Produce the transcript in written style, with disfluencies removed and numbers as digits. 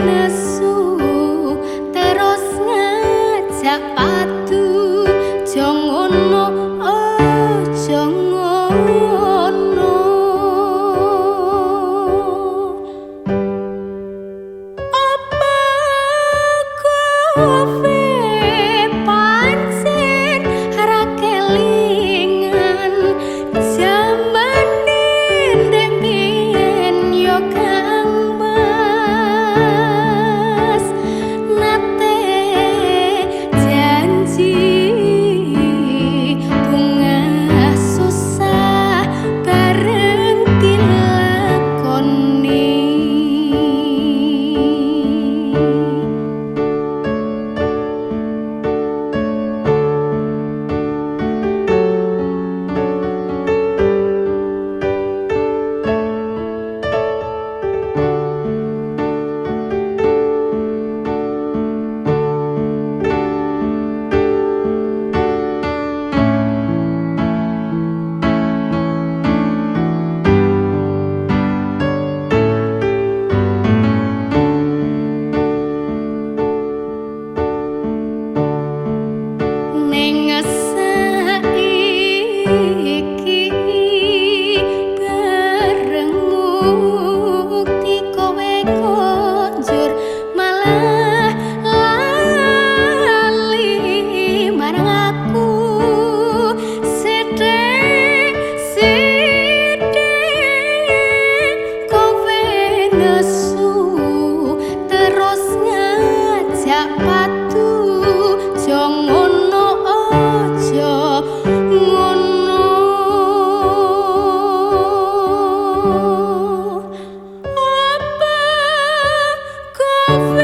Nesu terus ngajak padu, aja ngono, aja ngono. Apa kowe pancen ra kelingan jamane ndek biyen yo Kang Mas, nate janji bungah susah bareng dilakoni. Ning saiki bareng mukti kowe konjur malah lali marang aku. Sithik sithik kowe nesu terus ngajak padu, aja ngono, aja ngono. Apa kowe